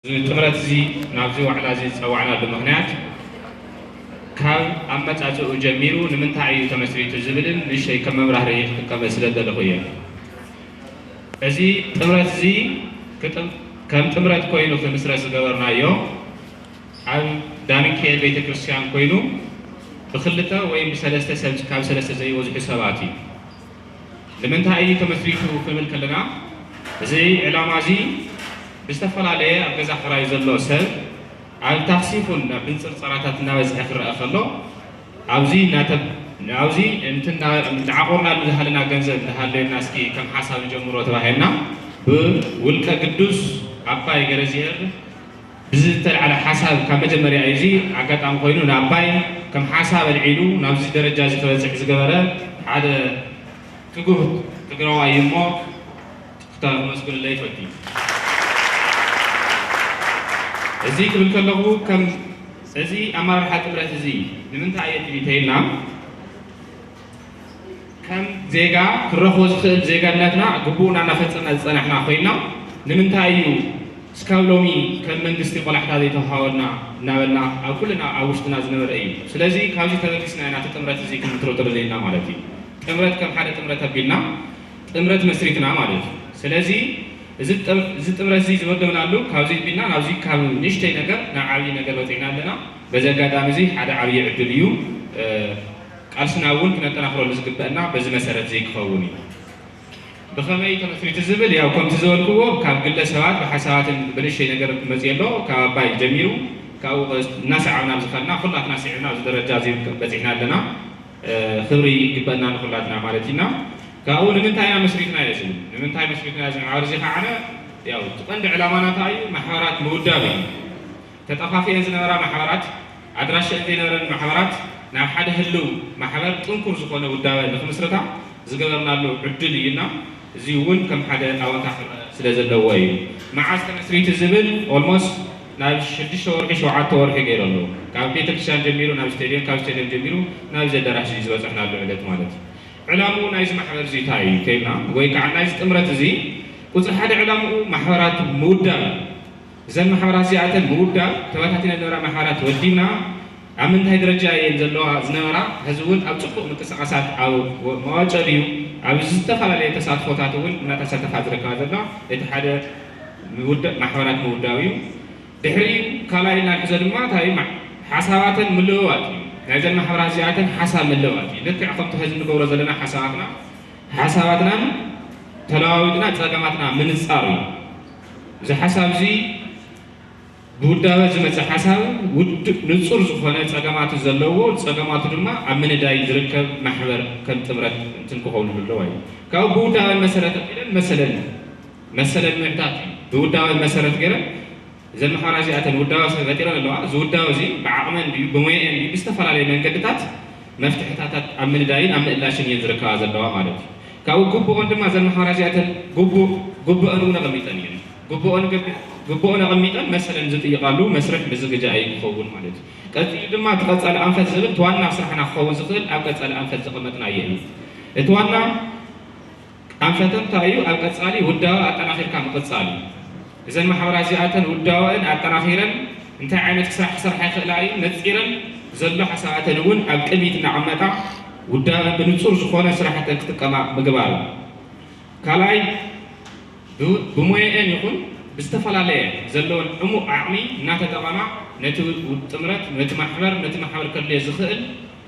እዚ ጥምረት እዚ ናብዚ ዋዕላ እዚ ዝፀዋዕናሉ ምኽንያት ካብ ኣመፃፅኡ ጀሚሩ ንምንታይ እዩ ተመስሪቱ ዝብልን ንእሽተይ ከም መብራህርሂ ክጥቀመ ስለ ደለኹ እየ። እዚ ጥምረት እዚ ክጥም- ከም ጥምረት ኮይኑ ክምስረት ዝገበርናዮ ኣብ ዳንኬል ቤተ ክርስቲያን ኮይኑ ብክልተ ወይ ብሰለስተ ሰብ ካብ ሰለስተ ዘይበዝሑ ሰባት እዩ። ንምንታይ እዩ ተመስሪቱ ክንብል ከለና እዚ ዕላማ እዚ ብዝተፈላለየ ኣብ ገዛ ክራይ ዘሎ ሰብ ኣብ ታክሲ ይኹን ኣብ ምንፅርፃራታት እናበዝሐ ክረአ ከሎ ኣብዚ እናተ ኣብዚ እንትና እንዳዓቆርናሉ ዝሃለና ገንዘብ እንዳሃለየና እስኪ ከም ሓሳብ ንጀምሮ ተባሂልና ብውልቀ ግዱስ ኣባይ ገረዝሔር ብዝተልዓለ ሓሳብ ካብ መጀመርያ እዩ። እዚ ኣጋጣሚ ኮይኑ ንኣባይ ከም ሓሳብ ኣልዒሉ ናብዚ ደረጃ እዚ ክበፅሕ ዝገበረ ሓደ ትጉህ ትግራዋይ እዩ እሞ ክመስግንለ ይፈቱ። እዚ ክብል ከለኹ ከም እዚ ኣመራርሓ ጥምረት እዚ ንምንታይ ኣየድልዩ ተይልና ከም ዜጋ ክረኽቦ ዝኽእል ዜጋነትና ግቡእና እናፈፀምና ዝፀናሕና ኮይና ንምንታይ እዩ እስካብ ሎሚ ከም መንግስቲ ቆላሕታ ዘይተውሃበና እናበልና ኣብ ኩልና ኣብ ውሽጥና ዝነበረ እዩ። ስለዚ ካብዚ ተበጊስና ኢና እቲ ጥምረት እዚ ክንምትረቶ ደለና ማለት እዩ። ጥምረት ከም ሓደ ጥምረት ኣቢልና ጥምረት መስሪትና ማለት እዩ። ስለዚ እዚ ጥም- እዚ ጥምረት እዚ ዝመደብናሉ ካብዚ ቢልና ናብዚ ካብ ንእሽተይ ነገር ናብ ዓብዪ ነገር በፂሕና ኣለና። በዚ ኣጋጣሚ እዚ ሓደ ዓብዪ ዕድል እዩ። እ፣ ቃልስና እውን ክነጠናኽረሉ ዝግበአና በዚ መሰረት እዚ ክኸውን እዩ። ብኸመይ ተመስሪቱ ዝብል ያው ከምቲ ዝበልክዎ ካብ ግለ ሰባት ብሓሳባትን ብንእሽተይ ነገር ክመፅእ ኣሎ ካብ ኣባይ ጀሚሩ ካብኡ እናሰዓብና ዝኸድና ኩላትና ስዒብና ኣብዚ ደረጃ እዚ በፂሕና ኣለና። እ፣ ክብሪ ይግበአና ንኩላትና ማለት ኢና። ካብኡ ንምንታይ ኢና መስሪትና እዩ ዝብል ንምንታይ መስሪትና እዚ ማሕበር እዚ ከዓ ያው እቲ ቀንዲ ዕላማና እንታይ እዩ ማሕበራት ምውዳብ እዩ። ተጠፋፊአን ዝነበራ ማሕበራት ኣድራሻ ዘይነበረን ማሕበራት ናብ ሓደ ህልው ማሕበር ጥንኩር ዝኾነ ውዳበ ንክምስርታ ዝገበርናሉ ዕድል እዩና እዚ እውን ከም ሓደ ኣወንታ ክረአ ስለ ዘለዎ እዩ። መዓዝ ተመስሪቱ ዝብል ኦልሞስት ናብ ሽዱሽተ ወርሒ ሸውዓተ ወርሒ ገይሩ ኣሎ። ካብ ቤተክርስትያን ጀሚሩ ናብ ስቴድየም ካብ ስቴድየም ጀሚሩ ናብዚ ኣዳራሽ እዚ ዝበፀሕናሉ ዕለት ማለት እዩ። ዕላምኡ ናይዚ ማሕበር እዚ እንታይ እዩ ተይልና ወይ ከዓ ናይዚ ጥምረት እዚ ቁፅሪ ሓደ ዕላምኡ ማሕበራት ምውዳብ እዘን ማሕበራት እዚኣተን ምውዳብ ተበታቲነ ዝነበራ ማሕበራት ወዲብና ኣብ ምንታይ ደረጃ እየን ዘለዋ ዝነበራ ሕዚ እውን ኣብ ፅቡቅ ምንቅስቃሳት ኣብ መዋጨ ድዩ ኣብ ዝተፈላለየ ተሳትፎታት እውን እናተሳተፋ ዝርከባ ዘለዋ እቲ ሓደ ምውዳእ ማሕበራት ምውዳብ እዩ። ድሕሪኡ ካልኣይ እናንሕዞ ድማ እንታይ እዩ ሓሳባተን ምልውዋጥ እዩ። ናይዘን ማሕበራት እዚኣተን ሓሳብ ምልውዋጥ እዩ። ልክዕ ከምቲ ሕዚ ንገብሮ ዘለና ሓሳባትና ሓሳባትናን ተለዋዊጥና ፀገማትና ምንፃር እዩ። እዚ ሓሳብ እዚ ብውዳበ ዝመፅእ ሓሳብ ውድብ ንፁር ዝኾነ ፀገማቱ ዘለዎ ፀገማቱ ድማ ኣብ ምንዳይ ዝርከብ ማሕበር ከም ጥምረት እንትን ክኸውን ኣለዎ እዩ። ካብኡ ብውዳበን መሰረት ኣቢለን መሰለን መሰለን ምዕታት እዩ። ብውዳበን መሰረት ገይረን እዘን ማሕበራት እዚኣተን ውዳበ ፈጢረን ኣለዋ። እዚ ውዳበ እዚ ብዓቕመን ድዩ ብሞየአን ድዩ ብዝተፈላለየ መንገድታት መፍትሕታታት ኣብ ምንዳይን ኣብ ምእላሽን እየን ዝርከባ ዘለዋ ማለት እዩ። ካብኡ ግቡኦን ድማ እዘን ማሕበራት እዚኣተን ግቡእ ግቡኦን እውን ኣቐሚጠን እየን። ግቡኦን ገቢ- ግቡኦን ኣቐሚጠን መሰለን ዝጥይቓሉ መስርሕ ምዝግጃ እዩ ክኸውን ማለት እዩ። ቀፂሉ ድማ እቲ ቀፃሊ ኣንፈት ዝብል እቲ ዋና ስራሕና ክኸውን ዝኽእል ኣብ ቀፃሊ ኣንፈት ዘቐመጥናዮ እዩ። እቲ ዋና ኣንፈተን እንታይ እዩ ኣብ ቀፃሊ ውዳበ ኣጠናኺርካ ምቕፃል እዩ። እዘን ማሕበራት እዚኣተን ውዳበአን ኣጠናኺረን እንታይ ዓይነት ስራሕ ክሰርሓ ይኽእላ እዩ ነፂረን ዘሎ ሓሳባተን እውን ኣብ ቅድሚት እናቐመጣ ውዳበ ብንፁር ዝኾነ ስራሕተን ክጥቀማ ምግባር እዩ። ካልኣይ ብ- ብሞየአን ይኹን ብዝተፈላለየ ዘለወን ዕሙቕ ዓቕሚ እናተጠቐማ ነቲ ጥምረት ነቲ ማሕበር ነቲ ማሕበር ከድልዮ ዝኽእል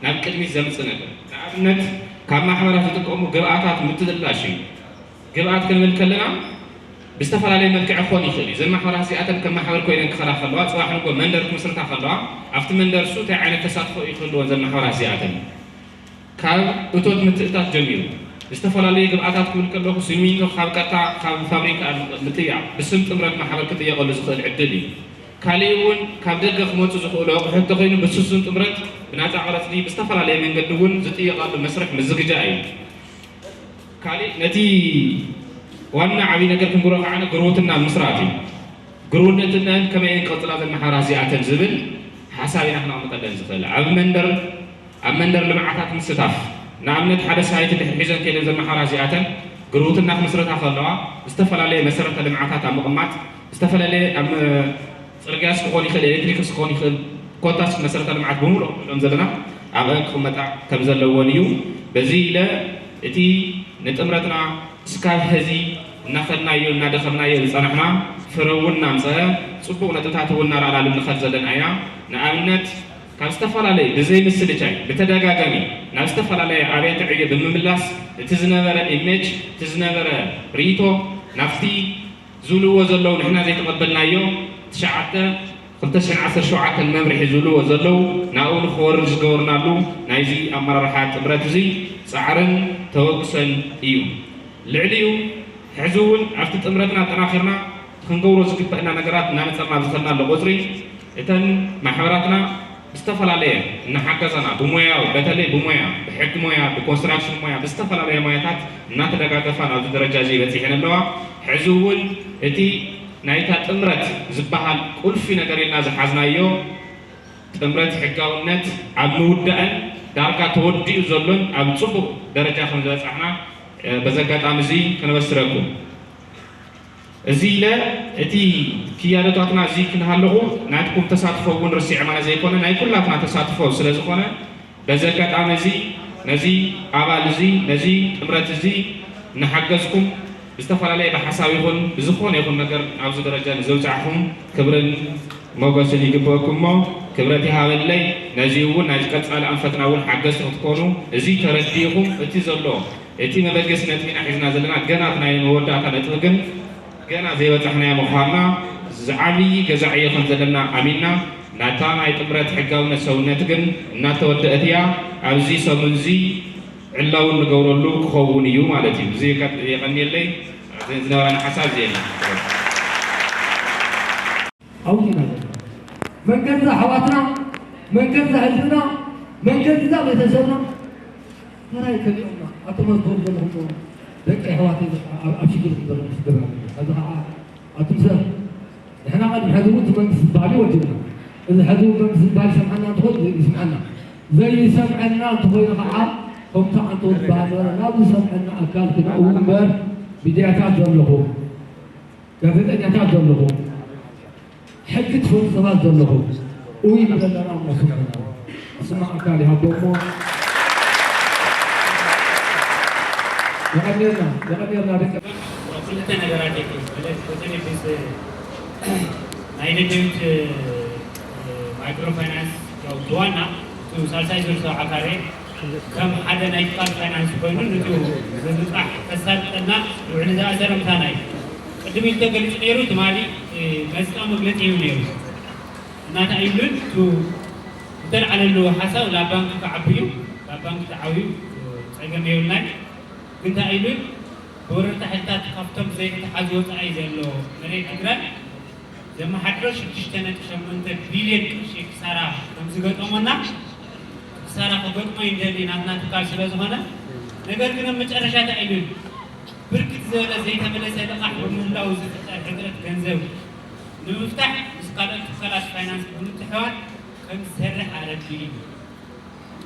ናብ ቅድሚት ዘምፅእ ነገር ንኣብነት ካብ ማሕበራት ዝጥቀሙ ግብኣታት ምትእላሽ እዩ። ግብኣት ክንብል ከለና ብዝተፈላለየ መልክዕ ክኾን ይኽእል እዩ። እዘን ማሕበራት እዚኣተን ከም ማሕበር ኮይነን ክኸዳ ከለዋ ፅባሕ ንጎ መንደር ክምስርታ ከለዋ ኣብቲ መንደር እሱ እንታይ ዓይነት ተሳትፎ እዩ ክህልወን እዘን ማሕበራት እዚኣተን ካብ እቶት ምትእታት ጀሚሩ ዝተፈላለዩ ግብኣታት ክብል ከለኹ ሲሚንቶ ካብ ቀጥታ ካብ ፋብሪካ ምጥያቕ ብስም ጥምረት ማሕበር ክጥየቀሉ ዝኽእል ዕድል እዩ። ካሊእ እውን ካብ ደገ ክመፁ ዝኽእሉ ኣቑሑ እንተኾይኑ ብስሱን ጥምረት ብናፃ ቀረፅ ድዩ ብዝተፈላለየ መንገዲ እውን ዝጥየቐሉ መስርሕ ምዝግጃ እዩ። ካሊእ ነቲ ዋና ዓብዪ ነገር ክንግሮ ከዓ ግርውትና ምስራት እዩ። ግርውነትናን ከመይ እየን ክቐፅላ ዘን ማሕበራት እዚኣተን ዝብል ሓሳብ ኢና ክነቕምጠለን ዝኽእል ኣብ መንደር ኣብ መንደር ልምዓታት ምስታፍ ንኣብነት ሓደ ሳይት ድሕር ሒዘን ከይደን ዘን ማሕበራት እዚኣተን ግርውትና ክምስረታ ከለዋ ዝተፈላለየ መሰረተ ልምዓታት ኣብ ምቕማጥ ዝተፈላለየ ኣብ ጽርግያስ ክኾን ይኽእል፣ ኤሌክትሪክስ ክኾን ይኽእል፣ ኮታስ መሰረተ ልምዓት ብምሉእ ንብሎም ዘለና ኣብአን ክቕመጣ ከም ዘለወን እዩ። በዚ ኢለ እቲ ንጥምረትና እስካብ ሕዚ እናኸድናዮ እናደኸምናዮ ዝጸናሕና ፍረ እውን እናምፀአ ጽቡቕ ነጥብታት እውን እናረኣናሉ ንኸድ ዘለና ኢና። ንኣብነት ካብ ዝተፈላለየ ብዘይ ምስልቻይ ብተደጋጋሚ ናብ ዝተፈላለየ ኣብያተ ዕዮ ብምምላስ እቲ ዝነበረ ኢሜጅ እቲ ዝነበረ ርእይቶ ናብቲ ዝብልዎ ዘለዉ ንሕና ዘይተቐበልናዮ ትሽዓተ ክልተ ሽሕን ዓሰርተ ሸውዓተን መምርሒ ዝብልዎ ዘለዉ ናብኡ ንክወርድ ዝገበርናሉ ናይዚ ኣመራርሓ ጥምረት እዚ ፃዕርን ተበግሶን እዩ። ልዕሊኡ ሕዚ እውን ኣብቲ ጥምረትና ኣጠናኺርና ክንገብሮ ዝግበአና ነገራት እናነፀርና ዝኸድናሉ ቁፅሪ እተን ማሕበራትና ብዝተፈላለየ እናሓገዛና ብሞያዊ በተለይ ብሞያ ብሕጊ ሞያ ብኮንስትራክሽን ሞያ ብዝተፈላለየ ሞያታት እናተደጋገፋ ናብዚ ደረጃ እዚ በፂሐን ኣለዋ። ሕዚ እውን እቲ ናይታ ጥምረት ዝበሃል ቁልፊ ነገር ኢልና ዝሓዝናዮ ጥምረት ሕጋውነት ኣብ ምውዳእን ዳርጋ ተወዲኡ ዘሎን ኣብ ፅቡቕ ደረጃ ከም ዝበፃሕና በዚ ኣጋጣሚ እዚ ክነበስረኩም። እዚ ኢለ እቲ ክያዶታትና እዚ ክንሃለኹ ናትኩም ተሳትፎ እውን ርሲዐ ማለት ዘይኮነ ናይ ኩላትና ተሳትፎ ስለ ዝኾነ በዚ ኣጋጣሚ እዚ ነዚ ኣባል እዚ ነዚ ጥምረት እዚ እናሓገዝኩም ብዝተፈላለየ ብሓሳብ ይኹን ብዝኾነ ይኹን ነገር ኣብዚ ደረጃ ንዘብፃዕኹም ክብርን ሞገስን ይግበእኩም እሞ ክብረት ይሃበለይ። ነዚ እውን ናይዚ ቀፃሊ ኣንፈትና እውን ሓገዝቲ ክትኮኑ እዚ ተረዲእኹም እቲ ዘሎ እቲ መበገሲ ነጥቢና ሒዝና ዘለና ገና እቲ ናይ መወዳእታ ነጥቢ ግን ገና ዘይበፃሕናዮ ምዃንና ዝዓብዪ ገዛዕዮ ከም ዘለና ኣሚንና ናታ ናይ ጥምረት ሕጋውነት ሰውነት ግን እናተወደአት እያ። ኣብዚ ሰሙን እዚ ዕላውን ንገብረሉ ክኸውን እዩ ማለት እዩ። እዚ የቀ- የቀንየለይ ዝነበረና ሓሳብ እዚ የለን። ኣውዲና መንገዲ ኣሕዋትና መንገዲ ህዝብና መንገዲ እዛ ቤተሰብና ተራይ ከሊኦምና ኣቶም ኣዝቦም ዘለኹም ደቂ ኣሕዋት ኣብ ሽግር ዘለኹም ስድራ ኣብዚ ከዓ ኣቱም ሰብ ንሕና ቐድሚ ሕዚ እውን እቲ መንግስቲ ዝበሃል እዩ ወዲእና እዚ ሕዚ እውን መንግስቲ ዝበሃል ይሰምዓና እንትኾን ይስምዓና ዘይሰምዐና እንተኾይኑ ከዓ ከምቲ ኣንተ ዝበሃል ናብ ዝሰምዐና ኣካል ክነእው እምበር ሚድያታት ዘለኹም ጋዜጠኛታት ዘለኹም ሕጊ ትፈልጡ ሰባት ዘለኹም እውይ ንበለና እሞ ስምዑና ስማዕ ኣካል ይሃቦ እሞ የቐንየልና የቐንየልና ደቂ ክልተ ነገራት የክል በተለይ ምስ ናይ ደደቢት ማይክሮ ፋይናንስ ያው ብዋና እቲ ሳልሳይ ዙር ሰብዓ ካሬ ከም ሓደ ናይ ትካል ፋይናንስ ኮይኑ ንቱ ዝብፃሕ ከሳልጠና ውዕሊ ዝኣሰረ ምሳና እዩ። ቅድም ኢሉ ተገሊፁ ነይሩ ትማሊ መፅጣ መግለፂ ይህብ ነይሩ እናታ ኢሉን ቱ ዝተልዓለሉ ሓሳብ ላብ ባንክ ክዓቢ እዩ ላብ ባንክ ተዓብዩ ፀገም የብልናይ ግንታ ኢሉን ብወረርቲ ሓይልታት ካብቶም ዘይተተሓዙ ወፃኢ ዘሎ መሬት ትግራይ ዘመሓድሮ ሽዱሽተ ነጥቢ ሸሞንተ ቢልዮን ቅርሺ ክሳራ ከምዝገጠሞና ክሳራ ክገጥሞ ይደሊ ናትና ትካል ስለዝኾነ ነገር ግን ኣብ መጨረሻ እንታይ ኢሉ ብርክት ዝበለ ዘይተመለሰ ልቓሕ ብምህላው ዝፍጠር ሕፅረት ገንዘብ ንምፍታሕ ምስ ካልኦት ትካላት ፋይናንስ ብምትሕባር ከምዝሰርሕ ኣረዲኡ እዩ።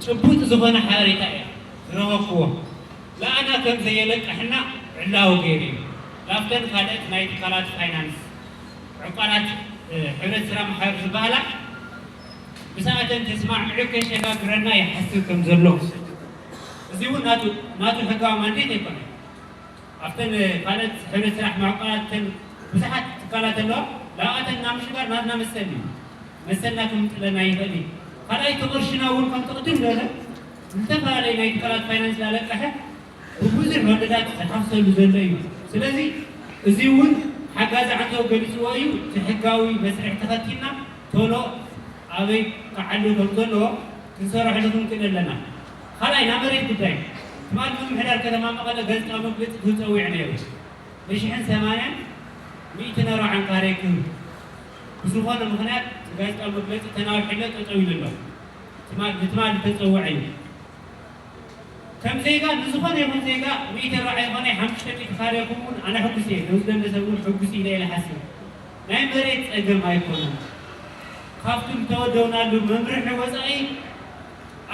ጭቡጥ ዝኾነ ሓበሬታ እያ ዝረኸብክዎ። ለኣና ከም ዘየለቅሕና ዕላዊ ገይሩ እዩ። ላፍተን ካልእት ናይ ትካላት ፋይናንስ ዕቋራት ሕብረት ስራ ማሕበር ዝበሃላ ብሰኣተን ተስማዕሚዑ ከሸጋግረና ይሓስብ ከም ዘሎ እዚ እውን ናቱ ሕጋዊ ማንዴት ኣይኮነን። ኣብተን ካልእት ሕብረት ስራሕ ማዕቋራት ተን ብዙሓት ትካላት ኣለዋ። ላብኣተን ናብ ምሽጋር ናትና መሰል እዩ። መሰልና ክምጥለና ይኽእል እዩ። ካልኣይ እቲ ቅርሽና እውን ከምቲ ቅድም ዝበለ ዝተፈላለዩ ናይ ትካላት ፋይናንስ ላለቀሐ ብብዙሕ ወለዳት ዝሓፍሰሉ ዘሎ እዩ። ስለዚ እዚ እውን ሓጋዚ ዓንተው ገሊፅዎ እዩ። እቲ ሕጋዊ መስርሕ ተኸቲልና ቶሎ ኣበይ ክዓሉ ከም ዘለዎ ክንሰርሐሉ ክንክእል ኣለና። ካልኣይ ናይ መሬት ጉዳይ ትማሊ ምምሕዳር ከተማ መቐለ ጋዜጣዊ መግለፂ ክህብ ፀዊዑ ነይሩ። ብሽሕን ሰማንያን ሚእትን ኣርባዓን ካሬ ክህብ ብዝኾነ ምኽንያት እቲ ጋዜጣዊ መግለፂ ተናዊሑ ኣሎ ጠጠው ኢሉ ኣሎ። ትማሊ ብትማሊ ተፀውዐ እዩ። ከም ዜጋ ንዝኾነ ይኹን ዜጋ ሚእቲ ኣርባዓ ይኾነ ሓሙሽተ ሚእቲ ካሬ ክኸውን ኣነ ሕጉስ እየ። ነዚ ደለ ሰብ እውን ሕጉስ ኢለ እየ ዝሓስብ። ናይ መሬት ፀገም ኣይኮነን። ካብቲ ዝተወደብናሉ መምርሒ ወፃኢ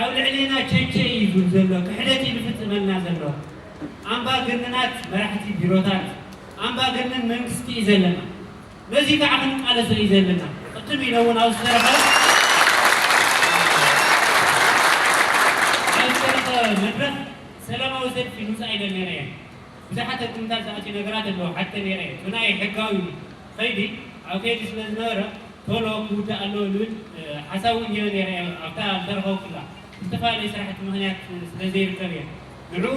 ኣብ ልዕሌና ቸቸ እዩ ዝብል ዘሎ፣ ክሕደት እዩ ዝፍፅመልና ዘሎ። ኣምባገነናት መራሕቲ ቢሮታት፣ ኣምባገነን መንግስቲ እዩ ዘለና። ነዚ ከዓ ክንቃለሶ እዩ ዘለና። ስም ኢለ እውን ኣብ ዝተረፈ ኣብ ዝተረፈ መድረኽ ሰላማዊ ሰልፊ ምውፃእ ኢለ ነይረ እየ። ብዙሓት ሕክምታት ዝኣትዩ ነገራት ኣለዉ ሓተ ነይረ እየ። እቲ ናይ ሕጋዊ ኸይዲ ኣብ ከይዲ ስለ ዝነበረ ቶሎ ክውዳእ ኣለዎ ዝብል ሓሳብ እውን ሂበ ነይረ እየ። ኣብታ ዝተረኸብኩላ ዝተፈላለዩ ስራሕቲ ምክንያት ስለ ዘይርከብ እየ። ንዑ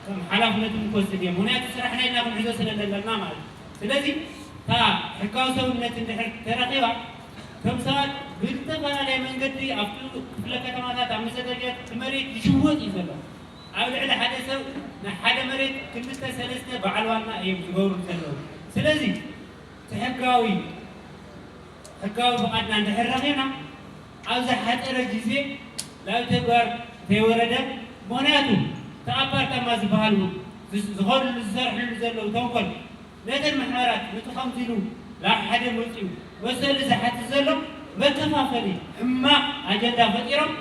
ከም ሓላፍነቱ ንክወስድ እየ። ምክንያቱ ስራሕና ኢልና ክንሕዞ ስለ ዘለና ማለት እዩ። ስለዚ እታ ሕጋዊ ሰውነት እንድሕር ተረኺባ እቶም ሰባት ብዝተፈላለየ መንገዲ ኣብቲ ክፍለ ከተማታት ኣብ መዘጋጃ እቲ መሬት ይሽወጥ እዩ ዘሎ። ኣብ ልዕሊ ሓደ ሰብ ናይ ሓደ መሬት ክልተ ሰለስተ በዓል ዋና እዮም ዝገብሩ ዘለዉ። ስለዚ እቲ ሕጋዊ ሕጋዊ ፍቓድና እንድሕር ረኺብና ኣብ ዝሓፀረ ግዜ ናብ ተግባር ተይወረደ። ምኽንያቱ እቲ ኣፓርታማ ዝበሃል እውን ዝኸድሉ ዝሰርሕሉ ዘለዉ ተንኮል ነተን ማሕበራት ነቲ ከምዚ ኢሉ ናብ ሓደ መፂኡ መሰሉ ዝሓትት ዘሎ መከፋፈሊ ሕማቕ ኣጀንዳ ፈጢሮም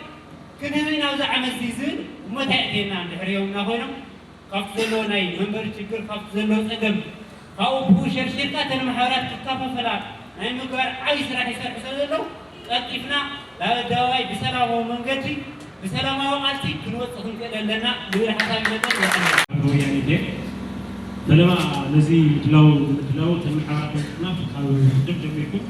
ክንህብ ኢና ኣብዚ ዓመት እዚ ዝብል እሞ እንታይ የእትየና እንድሕር ዮምና ኮይኖም ካብቲ ዘለዎ ናይ መንበሪ ችግር ካብቲ ዘለዎ ፀገም ካብኡ ብኡ ሸርሺርካ እተን ማሕበራት ክከፋፈላ ናይ ምግባር ዓብዪ ስራሕ ይሰርሑ ስለ ዘለዉ ቀልጢፍና ናብ ኣደባባይ ብሰላማዊ መንገዲ ብሰላማዊ ቃልሲ ክንወፅእ ክንክእል ኣለና ዝብል ሓሳብ ይመፀ ይወፅና። ወያኔ ድየ? ፈለማ ነዚ ምድላው ምድላው እተን ማሕበራት ምፅናት ካብ ውድብ ጀሚርኩም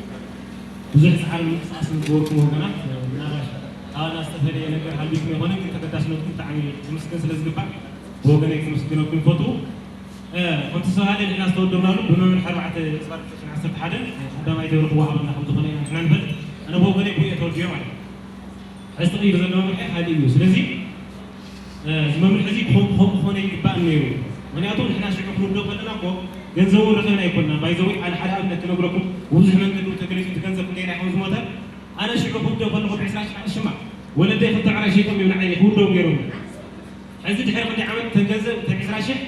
ብዙሕ ፃዕሪ ምንቅስቃስ ዝገበርኩም ወገናት ምናልባት ካባና ዝተፈለየ ነገር ሃልዩኩም ይኾነ ግን ተገዳስነትኩም ብጣዕሚ ክምስገን ስለ ዝግባእ ብወገነይ ክምስግነኩም ይፈቱ። ከምቲ ዝተባሃለ ንሕና ዝተወደብናሉ ብመምርሒ ኣርባዕተ ዕስራ ዓሰርተ ሓደ ቀዳማይ ደብሪ ክወሃበና ከም ዝኾነ ኢና ንሕና ንፈልጥ። ኣነ ብወገነይ ብኡ እየ ተወዲበ ማለት እዩ። ሕዚ ተቐይሩ ዘሎ መምርሒ ካልእ እዩ። ስለዚ እዚ መምርሒ እዚ ክኸውን ክኾነ ይግባእ ነይሩ። ምክንያቱ ንሕና ሽዑ ክንውደብ ከለና እኮ ገንዘቡ ረኺብና ኣይኮንና። ባይዘወይ ኣነ ሓደ ኣብነት ክነግረኩም ብብዙሕ መንገዲ ተገሊፁ እቲ ገንዘብ ክንደየናይ ከም ዝሞተ ኣነ ሽዑ ክውደብ ከለኹ ብዕስራ ሽሕ ቅርሺ እማ ወለደይ ክልተ ዕራይ ሸይጦም እዮም ንዓይ ክውደቡ ገይሮም። ሕዚ ድሕሪ ክንደይ ዓመት እተን ገንዘብ እተን ዕስራ ሽሕ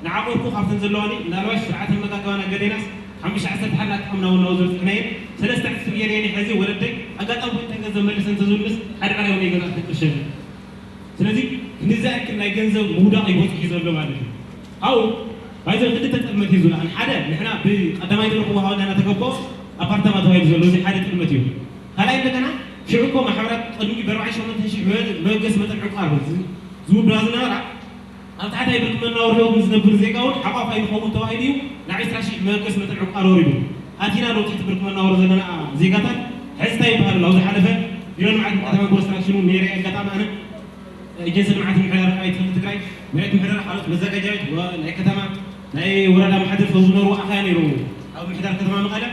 ንዓቆርኩ ካብተን ዘለዋኒ ምናልባሽ ስርዓት ኣመጋግባና ገሌናስ ሓሙሽተ ዓሰርተ ሓደ ኣጥቐምና እውን ናብኡ ዘብፅሕናየን ሰለስተ ዕፅፊ ገይረየን ሕዚ ወለደይ ኣጋጣሚ እተን ገንዘብ መልሰን ተዝብልስ ሓደ ዕራይ እውን ኣይገዛእኩ ቅርሺ የለን። ስለዚ ክንዲ ዝኣክል ናይ ገንዘብ ምውዳቕ እዩ በፂሑ ዘሎ ማለት እዩ። ኣብኡ ባይዘ ክልተ ጥልመት እዩ ዝለዓል ሓደ ንሕና ብቀዳማይ ደብሪ ክወሃበና እናተገበኦ ኣፓርታማ ተባሂሉ ዘሎ እዚ ሓደ ጥልመት እዩ። ካልኣይ እንደገና ሽዑ እኮ ማሕበራት ቅድሚ ብኣርባዓን ሸሞንተን ሽሕ መበገሲ መጠን ዕቋር ዝውድባ ዝነበራ ኣብ ታሕታይ ብርኪ መናወሪ ህይወት ንዝነብር ዜጋ እውን ሓቋፋይ ንኸውን ተባሂሉ እዩ ናብ ዕስራ ሽሕ መበገሲ መጠን ዕቋር ወሪዱ። ኣቲና ዶ ትሕቲ ብርኪ መናወሪ ዘለና ዜጋታት ሕዚ እንታይ ይበሃል ኣሎ? ኣብ ዝሓለፈ ቢሮ ልምዓትን ከተማን ኮንስትራክሽን እውን ነይረ ኣጋጣሚ ኣነ ኤጀንሲ ልምዓት ምሕደራ ራብዓይቲ ክልል ትግራይ መሬት ምሕደራ ካልኦት መዘጋጃ ቤት ናይ ከተማ ናይ ወረዳ መሓደር ዝነበሩ ኣኻያ ነይሩ ኣብ ምሕዳር ከተማ መቐለ።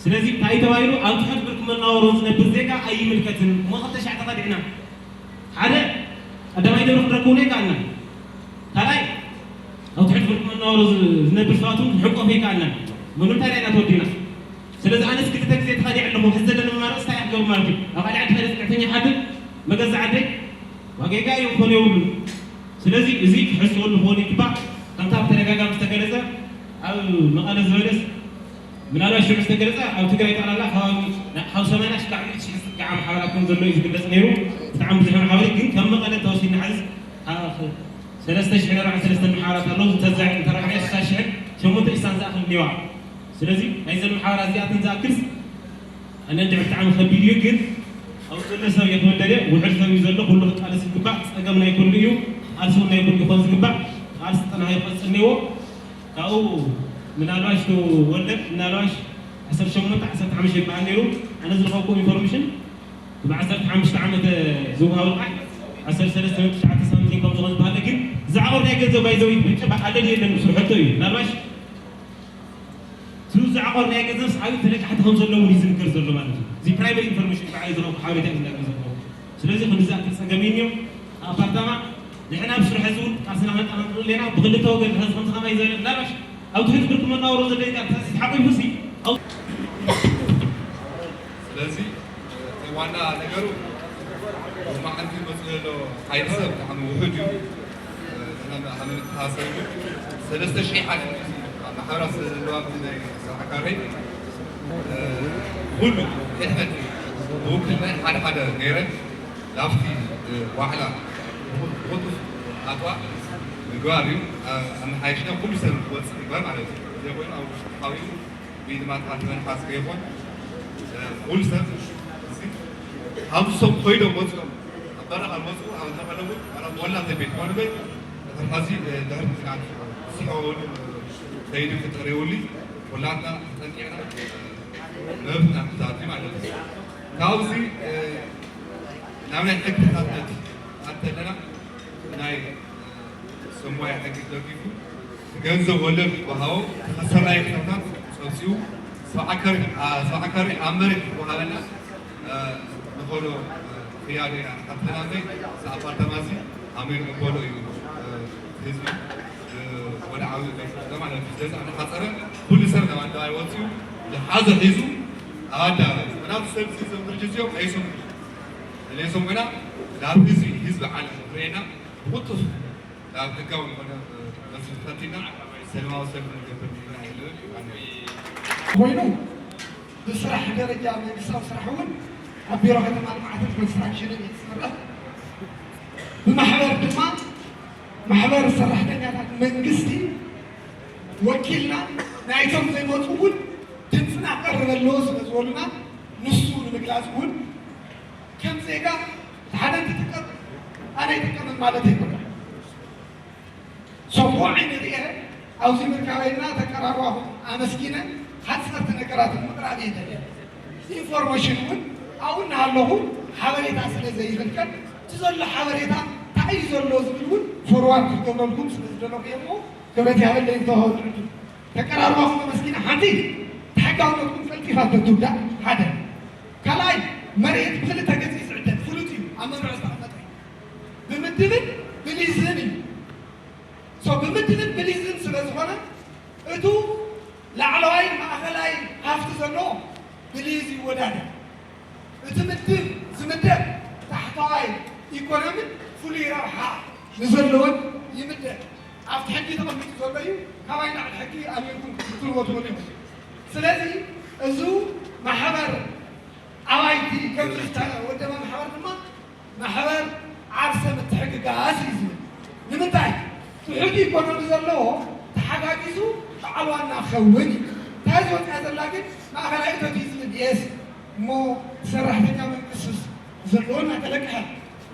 ስለዚ እንታይ ተባሂሉ ኣብ ትሕቲ ብርኪ መናወሮ ዝነብር ዜጋ ኣይምልከትን እሞ ክልተ ሻዕ ተኸዲዕና ሓደ ቀዳማይ ደብሪ ክንረክቡ ኣይከኣልናን። ካልኣይ ኣብ ትሕቲ ብርኪ መናወሮ ዝነብር ሰባት እውን ክንሕቆፍ ኣይከኣልናን። መኑ እንታይ ዳይና ተወዲና ስለዚ ኣነስ ክልተ ግዜ ተኸዲዐ ኣለኹ ሕዚ ዘለኒ መማረፂ እንታይ እያ ክገብር ማለት እዩ ኣብ ካልእ ዓዲ ከይደ ፅንዕተኛ ይሓድር መገዛ ዓደይ ዋጋ ጌጋ እዩ ክኾን የብሉን። ስለዚ እዚ ክሕሰበሉ ክኾን ይግባእ። ከምታ ብተደጋጋሚ ዝተገለፀ ኣብ መቐለ ዝበለስ ምናልባት ሽዑ ዝተገለፀ ኣብ ትግራይ ጠቕላላ ከባቢ ካብ ሰማንያ ሽሕ ላዕሊ ሽሕ ዝጥግዓ ማሕበራት ከም ዘሎ እዩ ዝግለፅ ነይሩ። ብጣዕሚ ብዙሕ ማሕበራት ግን ከም መቐለ እንተወሲድና ሕዚ ሰለስተ ሽሕ ነርዓ ሰለስተ ማሕበራት ኣለዉ እንተራሕሪያ ስሳ ሽሕን ሸሞንተ ኢስታን ዝኣኽል እኒዋ። ስለዚ ናይዘን ማሕበራት እዚኣተን ዝኣክልስ ኣነ እንድዒ ብጣዕሚ ከቢድ እዩ ግን ኣብ ዘሎ ሰብ እየ ክብል ደልየ ውሕድ ሰብ እዩ ዘሎ ኩሉ ክቃለስ ይግባእ ፀገም ናይ ኩሉ እዩ ቃልሲ እውን ናይ ኩሉ ክኾን ዝግባእ ቃልሲ ጠናኺሩ ክቐፅል እኒዎ ካብኡ ምናልባሽ ወለድ ምናልባሽ ዓሰርተ ሸሞንተ ዓሰርተ ሓሙሽተ ይበሃል ነይሩ ኣነ ዝረኸብኩ ኢንፎርሜሽን ብ ዓሰርተ ሓሙሽተ ዓመት ዝወሃብ ልቓሕ ዓሰርተ ሰለስተ ነጥቢ ትሽዓተ ሳንቲም ከም ዝኾነ ዝበሃለ ግን ዝዓቕር ናይ ገንዘብ ባይዘዊ ብጭባ ኣለድ የለን ስርሐቶ እዩ ምናልባሽ ዝዓቐር ናይ ገንዘብ ሰዓቢ ተለቃሕቲ ከም ዘለዉ እዩ ዝንገር ዘሎ ማለት እዩ። እዚ ፕራይመሪ ኢንፎርሜሽን ባዕሉ ዝረኽቡ ሓበሬታ እዩ ዝነገር ዘሎ። ስለዚ ክንዲ ዝኣክል ፀገም እዩ ኣፓርታማ ንሕና ብስርሐ ዝውን ቃልስና ከነጠናክር ኣለና ብክልተ ወገን ሕዚ ከምዚ ከማይ ዝበለ ምናልባሽ ኣብ ትሕቲ ብርኪ መናወሮ ዘሎ ቃል ተሲስ ሓቂፉ ሲ ስለዚ እቲ ዋና ነገሩ መዓልቲ መፅኡ ዘሎ ሓይሊ ሰብ ብጣዕሚ ውሑድ እዩ። ንሕና ንመተሓሳሰቢ ሰለስተ ሽሕ ሓደ ኣብ ማሕበራት ስለ ዘለዋ ናይ ስራሕ ካሬ ኩሉ ሕድሕድ ብውክልና ሓደ ሓደ ገይረን ናብቲ ዋዕላ ብቕልጡፍ ኣጥዋ ምግባር እዩ። ኣመሓይሽና ኩሉ ሰብ ክወፅእ ምግባር ማለት እዩ። ዘይኮይኑ ኣብ ውሽጢ ሓቢሩ ብኢድማት ኣትመን ሓዝ ከይኾን ኩሉ ሰብ ሓምሶም ኮይዶም ወፂኦም ኣብ በረኻ መፅኡ ኣብ ተቐደሙ ወላ ተቤት ኮንበይ ሕዚ ድሕሪ ስርዓት ሲኦን ከይዱ ክጠር የብሉ። ወላትና ጠንቂቕና መብትና ክዛቲ ማለት እዩ። ካብዚ ናብ ናይ ሕግታት ኣተለና ናይ ሰማይ ሕጊ ደጊፉ ገንዘብ ወለድ ክወሃቦ ተኸሰራይ ክታታት ጸብጺቡ ሰብዓ ካሬ ኣብ መሬት ክወሃበና ንኸዶ ክያዶ ኢና ሓተናተይ ኣፓርተማ እዚ ኣሜን ንበሎ እዩ ህዝቢ ወድዓዊ ማለት እዩ። ስለዚ ኣነሓፀረ ኩሉ ሰብ ናብ ኣደባባይ ወፂኡ ዝሓዘ ሒዙ ኣብ ኣደባባይ ምናቱ ሰብ ዝዘምር ጊዜኦም ኣይሰሙ ሌሶም ግና ናብ ህዝቢ ህዝቢ ዓለም ክርእየና ብቕልጡፍ ናብ ሕጋዊ ዝኾነ መስርሕ ፈቲና ሰላማዊ ሰልፊ ንገብር ኢና ኢሉ ኣነ ኮይኑ ብስራሕ ደረጃ መንግስታዊ ስራሕ እውን ኣብ ቢሮ ከተማ ልምዓትን ኮንስትራክሽንን እዩ ዝስራሕ። ብማሕበር ድማ ማሕበር ሰራሕተኛታት መንግስቲ ወኪልና ናይቶም ዘይመፁ እውን ድምፅና ክቐርብ ኣለዎ ስለ ዝበሉና ንሱ ንምግላፅ እውን ከም ዜጋ እቲ ሓደ እንትጥቀም ኣነ ኣይጥቀምን ማለት ኣይኮነን። ሰብኡ ዓይኒ ርኤ ኣብዚ ምርካበይና ተቀራርባኹም ኣመስጊነ ሓፀርቲ ነገራት ምቕራብ እየ ደልየ። ኢንፎርሜሽን እውን ኣብኡ እናሃለኹ ሓበሬታ ስለ ዘይፈልቀን እቲ ዘሎ ሓበሬታ እንታይ እዩ ዘሎ ዝብል እውን ፎርዋርድ ክገብረልኩም ስለ ዝደለኹ እየ እሞ ክብረት ይሃበለይ ዝተዋሃበ ዕድል። ተቀራርባኹም ኣመስጊነ ሓንቲ ተሓጋውነትኩም ቀልጢፋ ተትውዳእ ሓደ ካልኣይ መሬት ብክልተ ገፅ እዩ ዝዕደል ፍሉጥ እዩ ኣብ መምርሒ ዝተቐመጠ እዩ። ብምድብን ብሊዝን እዩ። ሶ ብምድብን ብሊዝን ስለ ዝኾነ እቱ ላዕለዋይ ማእኸላይ ሃፍቲ ዘለዎ ብሊዝ ይወዳደር። እቲ ምድብ ዝምደብ ታሕተዋይ ኢኮኖምን ፍሉይ ረብሓ ንዘለዎን ይምደብ። ኣብቲ ሕጊ ተቐሚጡ ዘሎ እዩ። ካባይ ንላዕሊ ሕጊ ኣልዩልኩም ክትትልዎ ትኽእሉ ኢኹም። ስለዚ እዚ ማሕበር ኣባይቲ ከምዚ ዝተወደበ ማሕበር ድማ ማሕበር ዓርሰ ምትሕግጋዝ እዩ ዝብል። ንምንታይ? ትሑት ኢኮኖሚ ዘለዎ ተሓጋጊዙ በዓል ዋና ክኸውን እዩ። እታ ዝወፅያ ዘላ ግን ማእኸላይ እቶት እዩ ዝብል የስ እሞ ሰራሕተኛ መንግስቱስ ዘለዎ እናተለቅሐ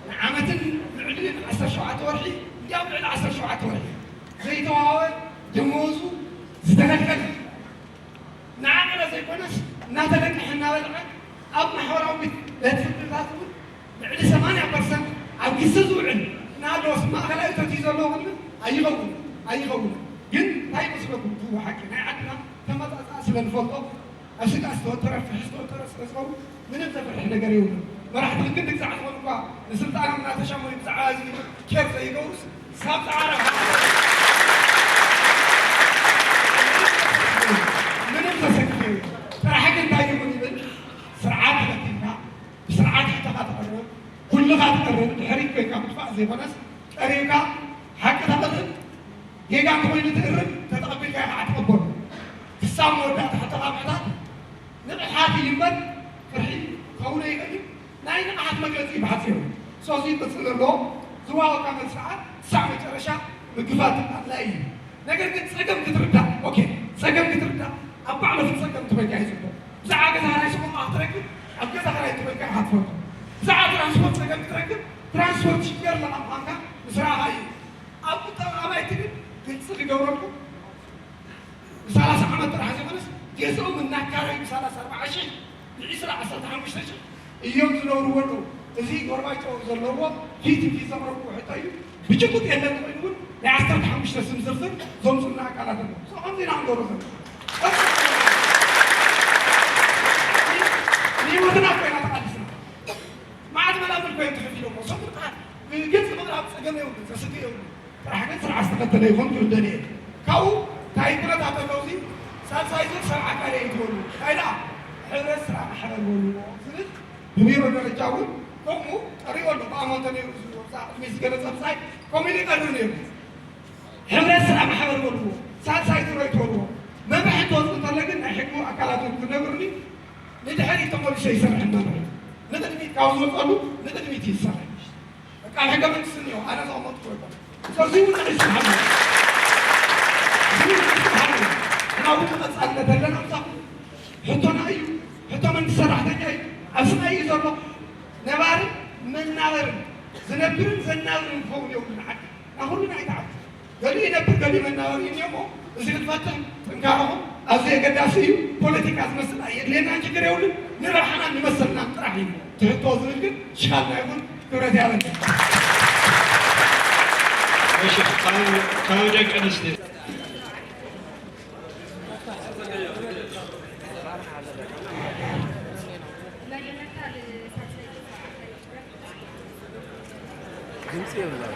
ንዓመትን ልዕሊ ዓሰርተ ሸውዓተ ወርሒ እንዲያውም ልዕሊ ዓሰርተ ሸውዓተ ወርሒ ዘይተዋወ ደመወዙ ዝተኸልከለ ንዓቕረ ዘይኮነስ እናተለቅሐ እናበልዐ ኣብ ማሕበራዊ ቤት ፍርድታት እውን ልዕሊ ሰማንያ ፐርሰንት ኣብ ግሲ ዝውዕል እናሃለወስ ማእኸላይ እቶት እዩ ዘለዎ ክንብል ኣይኸውን ኣይኸውን። ግን እንታይ ይመስለኩም ትህቡ ሓቂ ናይ ዓድና ተመጣጣ ስለ ንፈልጦ ኣብ ስጋ ዝተወጠረ ፍሕ ዝተወጠረ ስለ ዝኸውን ምንም ዘፍርሕ ነገር የብሉን። መራሕቲ ክንዲ ግዛዕ ዝኾኑ እኳ ንስልጣኖም እናተሻመዩ ብዛዕባ ህዝቢ ኬር ዘይገብሩስ ሳብ ፃዕራ ምንም ዘሰክፍ የብሉ። ጥራሕ ግን እንታይ ይኹን ይብል ስርዓት ተኸቲልካ ብስርዓት ሕቶኻ ተቕርብ ኩልኻ ትቕርብ ድሕሪት ኮይንካ ምጥፋእ ዘይኮነስ ቀሪብካ ሓቂ ተቕርብ ጌጋ እንተኾይኑ ትእርም ተተቐቢልካዮ ከዓ ትቕበሉ። ክሳብ መወዳእታ ሕቶኻ ምሕታት ንቕሓት እዩ እምበር ፍርሒ ክኸውን ኣይኽእል እዩ። ናይ ንቕሓት መግለፂ እዩ ብሓፂሩ። ሶዚ ቅፅል ኣለዎ ዝዋወካ መልስዓ ክሳዕ መጨረሻ ምግፋት ኣድላይ እዩ። ነገር ግን ፀገም ክትርዳእ ኦኬ ፀገም ክትርዳእ ኣብ ባዕሉ እቲ ፀገም ትበጃ እዩ ፅቡቕ። ብዛዕባ ገዛ ራይ ስቆም ክትረክብ ኣብ ገዛ ራይ ትበጃ ኢኻ ትፈልጦ። ብዛዕባ ትራንስፖርት ፀገም ክትረክብ ትራንስፖርት ሽገር ለቓ ምዃንካ ምስ ረኣኻ እዩ። ኣብ ቁጠባ ኣባይቲ ግን ግልፂ ክገብረልኩም ብሰላሳ ዓመት ጥራሕ ዘይኮነስ ገዝኦም እናካረዩ ብሰላሳ ኣርባዓ ሽሕ ብዒስራ ዓሰርተ ሓሙሽተ ሽሕ እዮም ዝነብሩ ኣለዉ። እዚ ጎርባቸው ዘለዎ ፊት ፊት ዘቕረብዎ ሕቶ እዩ። ብጭቡጥ የለን ኮይኑ እውን ናይ ዓሰርተ ሓሙሽተ ስም ዝርዝር ዘምፁልና ኣካላት ኣለዉ። እዞ ከምዚ ኢና ክንገብሮ ዘለና ንህይወትና ኮይና ተቃሊስና መዓት መላምል ኮይን ትሕፊ ኢሎሞ ሰብ ከዓ ብግልፂ ምቕራብ ፀገም የብሉ ዘስግእ የብሉ። ጥራሕ ግን ስርዓት ዝተኸተለ ይኾን ክብል ደልየ። ካብኡ እንታይ ኩነታት ኣለዉ እዚ ሳልሳይ ዙር ሰብዓ ካሬ ይትበሉ እንታይ ደኣ ሕብረት ስራሕ ማሕበር በልዎ ዝብል ብቢሮ ደረጃ እውን ከምኡ ቀሪቡ ኣሎ። ብኣማንተ ነይሩ ዝብዛ ቅድሚ ዝገለፀ ብፃይ ከምኡ ኢሉ ይቀርብ ነይሩ። ሕብረት ስራሕ ማሕበር በልዎ ሳልሳይ ዙር ኣይትበልዎ። መምርሒ እንትወፅእ እንተሎ ግን ናይ ሕጊ ኣካላት እውን ክነግሩኒ ንድሕሪት ተመሊሶ ይሰርሕ መምርሒ ንቅድሚት ካብ ዝወፀሉ ንቅድሚት ይሰርሕ። በቃ ሕገ መንግስቲ እኒኦ ኣነ ዘቐመጥኩ ይኮን። ስለዚ እውን ንዕስ ሓሉ እዚ እውን ንዕስ ሓሉ ሕናዊ ተቐፃልነት ኣለና ምሳኹ ሕቶና እዩ። ሕቶ መን ሰራሕተኛ እዩ። ኣብ ስቓይ እዩ ዘሎ። ነባርን መናበርን፣ ዝነብርን ዘናብርን ክኸውን የብሉን። ዓዲ ናኹልና ኣይትዓብዱ። ገሊኡ ይነብር፣ ገሊኡ መናበሪ እዩ እሞ፣ እዚ ክትፈትሕ ጥንካረኹም ኣዝዩ ኣገዳሲ እዩ። ፖለቲካ ዝመስል ኣየድልየናን፣ ችግር የብሉን። ንረብሓናን ንመሰልናን ጥራሕ እዩ ትሕቶ ዝብል ግን ሽኻልና ይኹን። ክብረት ይሃበኒ። እሺ፣ ካብ፣ ካብ ደቂ ኣንስትዮ። ድምፂ የብላን።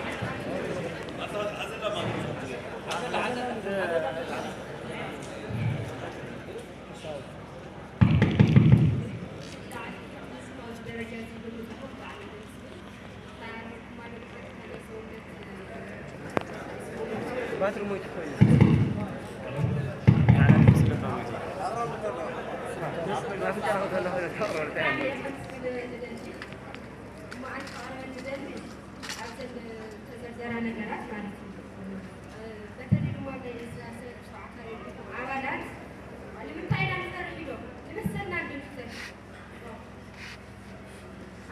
ባትሪ ሞይቱ ኮይኑ። መዓልቲ ክቐርበኒ ደሊ ኣብዘን ዝተዘርዘራ ነገራት ማለት እዩ። በተለይ ድማ ናይ ስላሴ ተባዕታይ ኣባላት ንምንታይ ኢና ንፈርሕ ኢሎም ንመሰልና እንድንፈርሕ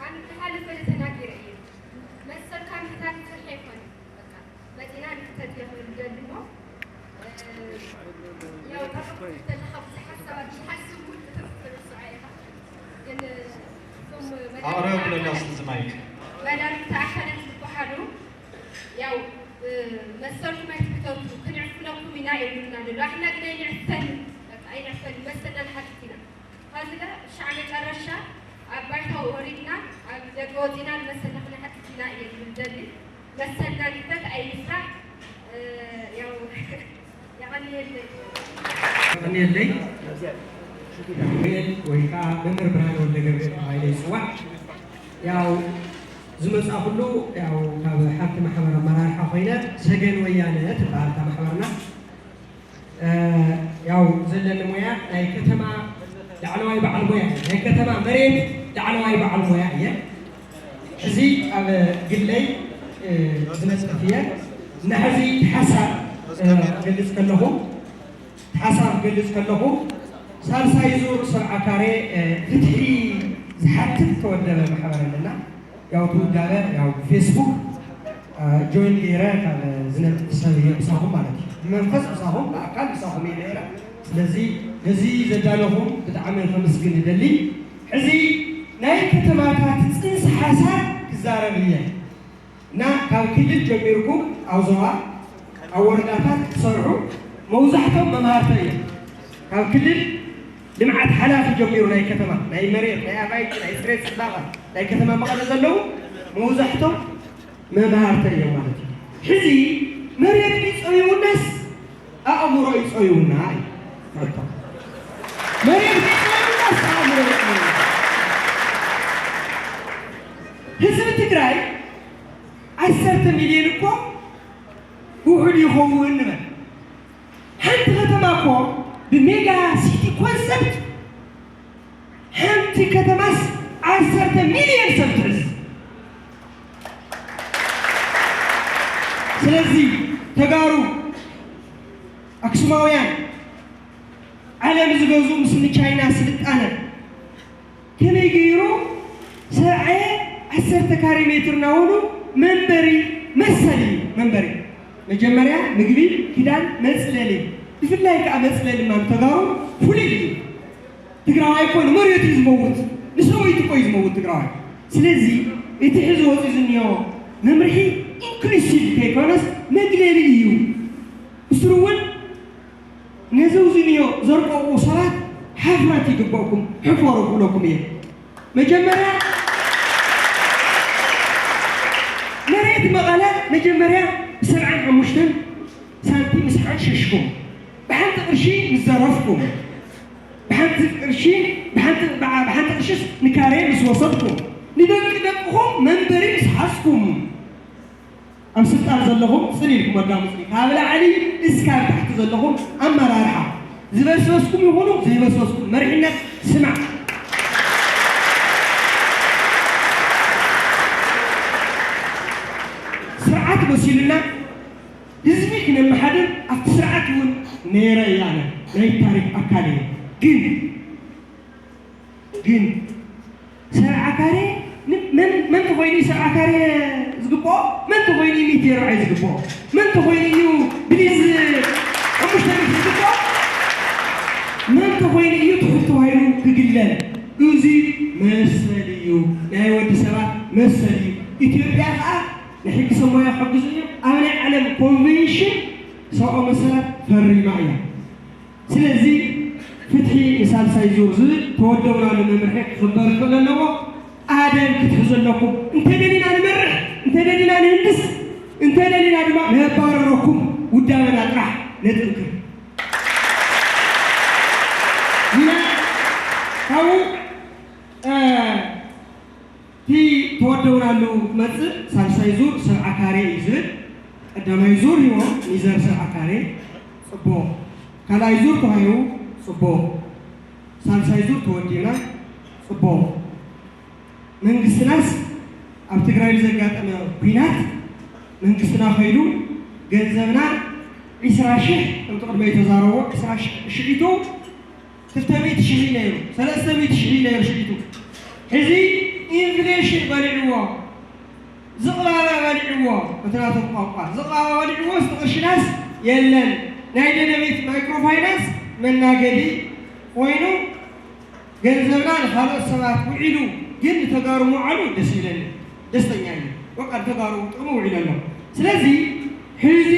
ኣነ ዝሓለፈ ተናጊረ እየ። መሰልካ ምሕታት ፍርሒ ኣይኮነን። በቃ መፂና ንሕተት እየ ክብል ዝደሊ እሞ፣ እ፣ ያው ጠበቕ ክትብል ከለኻ ብዙሓት ሰባት ዝሓስቡ ክትርስዖ ኢኻ። ግን እቶም ኣቕረብኩ መዳርግቲ ለላ ኣካላት፣ ስልዚ ማይክ። መዳርግቲ ኣካላት ዝበሃሉ ያው፣ እ፣ መሰልኩም ኣይትሕተቱ፣ ክንዕፍነኩም ኢና ይብሉና ኣለዉ። ኣሕና ግን ኣይንዕፈን፣ በቃ ኣይንዕፈን፣ መሰልና ንሓትት ኢና። ኸዚ ሻዕ መጨረሻ ኣብ ባይታ ወሪድና ኣብ ደገ ወፂና ንመሰልና ክነሕትት ኢና እየ ዝብል ደሊ። መሰልና ንሕተት ኣይንፍራሕ። እ፣ ያው የቐንየለይ። የቐንየለይ። ወይ ከዓ መምህር ብርሃነ ወልደ ገብርኤል ተባሂለ ይፅዋዕ። ያው ዝመፃእኩሉ ያው ካብ ሓንቲ ማሕበር ኣመራርሓ ኮይነ ሰገን ወያነ ትበሃል እታ ማሕበርና። እ፣ ያው ዘለኒ ሞያ ናይ ከተማ ላዕለዋይ በዓል ሞያ፣ ናይ ከተማ መሬት ላዕለዋይ በዓል ሞያ እየ። ሕዚ ኣብ ግለይ፣ እ፣ ዝነጥፍ እየ። እና ሕዚ ሓሳብ፣ እ፣ ክገልጽ ከለኹ፣ ሓሳብ ክገልጽ ከለኹ፣ ሳልሳይ ዙር ሰብዓ ካሬ፣ እ፣ ፍትሒ ዝሓትት ተወደበ ማሕበር ኣለና። ያው እቲ ውዳበ ያው ፌስቡክ፣ እ፣ ጆይን ገይረ ካብ ዝነጥፍ ሰብ እየ ምሳኹም ማለት እዩ። ብመንፈስ ምሳኹም፣ ብኣካል ምሳኹም እየ ነይረ። ስለዚ ነዚ ዘዳለኹም ብጣዕሚ ከመስግን እደሊ። ሕዚ ናይ ከተማታት ጽንሰ ሓሳብ ክዛረብ እየ እና ካብ ክልል ጀሚርኩም ኣብ ዞባ ኣብ ወረዳታት ክትሰርሑ መብዛሕቶም መምሃርተ እዮም። ካብ ክልል ልምዓት ሓላፊ ጀሚሩ ናይ ከተማ፣ ናይ መሬት፣ ናይ ኣባይቲ፣ ናይ ፅሬት ፅባቐ፣ ናይ ከተማ መቐለ ዘለዉ መብዛሕቶም መምሃርተ እዮም ማለት እዩ። ሕዚ መሬት ድዩ ፀሚሙናስ ኣእምሮ እዩ ፀሚሙና እዩ ሕቶ። መሬት ድዩ ፀሚሙናስ ኣእምሮ እዩ ፀሚሙና? ህዝቢ ትግራይ ዓሰርተ ሚልዮን እኮ ውሑድ ይኸውን ንበል። ሓንቲ ከተማ እኮ ብሜጋ ሲቲ ኮንሰፕት ሓንቲ ከተማስ ዓሰርተ ሚልዮን ሰብ ትሕዝ። ስለዚ ተጋሩ ኣክሱማውያን ዓለም ዝገዝኡ ምስ ንቻይና ስልጣነ ከመይ ገይሩ ሰብዓየ ዓሰርተ ካሬ ሜትር እናበሉ መንበሪ መሰል እዩ። መንበሪ መጀመርያ ምግቢ፣ ክዳን፣ መፅለሊ፣ ብፍላይ ከዓ መፅለሊ ማን ተጋሩ ፍሉይ እዩ። ትግራዋይ እኮ ንመሬቱ እዩ ዝመውት፣ ንሰበይቱ እኮ እዩ ዝመውት ትግራዋይ። ስለዚ እቲ ሕዚ ወፂኡ ዝኒኦ መምርሒ ኢንክሉሲቭ ከይኮነስ መግለሊ እዩ። ብስሩ እውን ነዚ ኣብዚ እኒኦ ዘርቀቑ ሰባት ሓፍረት ይግበእኩም፣ ሕፈሩ ክብለኩም እየ። መጀመርያ መሬት መቐለ መጀመርያ ብሰብዓን ሓሙሽተን ሳንቲም ምስ ሓሸሽኩም፣ ብሓንቲ ቅርሺ ምስ ዘረፍኩም፣ ብሓንቲ ቅርሺ፣ ብሓንቲ፣ ብዓ-፣ ብሓንቲ ቅርሽስ ንካሬ ምስ ወሰድኩም፣ ንደቂ ደቅኹም መንበሪ ምስ ሓዝኩም፣ ኣብ ስልጣን ዘለኹም ጽን ኢልኩም ኣዳምጹኒ። ካብ ላዕሊ እስካብ ታሕቲ ዘለኹም ኣመራርሓ፣ ዝበስበስኩም ይኹኑ ዘይበስበስኩም፣ መሪሕነት ስማዕ። ስርዓት መሲሉና ህዝቢ ክነመሓድር ኣብቲ ስርዓት እውን ነይረ እየ ኣነ። ናይ ታሪኽ ኣካል እየ። ግን ግን ሰብዓ ካሬ ን- መን መን ተኾይኑ እዩ ሰብዓ ካሬ ዝግብኦ? መን ተኾይኑ እዩ ሚእቲ ኣርባዕተ ዝግብኦ? መን ተኾይኑ እዩ ብሊዝ ሓሙሽተ ሚእቲ ዝግብኦ? መን ተኾይኑ እዩ ትሑት ተባሂሉ ክግለል? እዚ መሰል እዩ፣ ናይ ወዲ ሰባት መሰል እዩ። ኢትዮጵያ ከዓ ንሕጊ ሰማያ ክሕግዙ እዮም። ኣብ ናይ ዓለም ኮንቬንሽን ሰብኣዊ መሰላት ፈሪማ እያ። ስለዚ ፍትሒ ንሳልሳይ ዙር ዝብል ተወደብናሉ መምርሒ ክኽበር ክኽእል ኣለዎ። ኣደብ ክትሕዙ ኣለኩም። እንተደሊና ንመርሕ፣ እንተደሊና ንህንድስ፣ እንተደሊና ድማ ነባረረኩም ውዳበና ጥራሕ ነጥንክር ኢና። ካብኡ እቲ ተወደብናሉ ክመፅእ ሳልሳይ ዙር ሰብዓ ካሬ እዩ ዝብል። ቀዳማይ ዙር ሂቦም ሚዘር ሰብዓ ካሬ፣ ፅቡቕ። ካልኣይ ዙር ተዋሂቡ፣ ፅቡቕ። ሳልሳይ ዙር ተወዲብና፣ ፅቡቕ። መንግስትናስ ኣብ ትግራይ ብዘጋጠመ ኲናት መንግስትና ከይዱ ገንዘብና ዒስራ ሽሕ ከምቲ ቅድመይ ተዛረቦ ዒስራ ሽሕ ሽዒቱ ክልተ ሚእቲ ሽሕ እዩ ነይሩ፣ ሰለስተ ሚእቲ ሽሕ እዩ ነይሩ ሽዒቱ። ሕዚ ኢንፍሌሽን በሊዕዎ፣ ዝቕባበ በሊዕዎ፣ በቲ ናቶም ቋንቋ ዝቕባበ በሊዕዎ፣ እቲ ቅርሽናስ የለን። ናይ ደደቢት ማይክሮ ፋይናንስ መናገዲ ኮይኑ ገንዘብና ንኻልኦት ሰባት ውዒሉ ግን ንተጋሩ ምውዓሉ ደስ ይብለኒ፣ ደስተኛ እየ። በቃ ንተጋሩ ጥቕሚ ውዒሉ ኣሎ። ስለዚ ሕዚ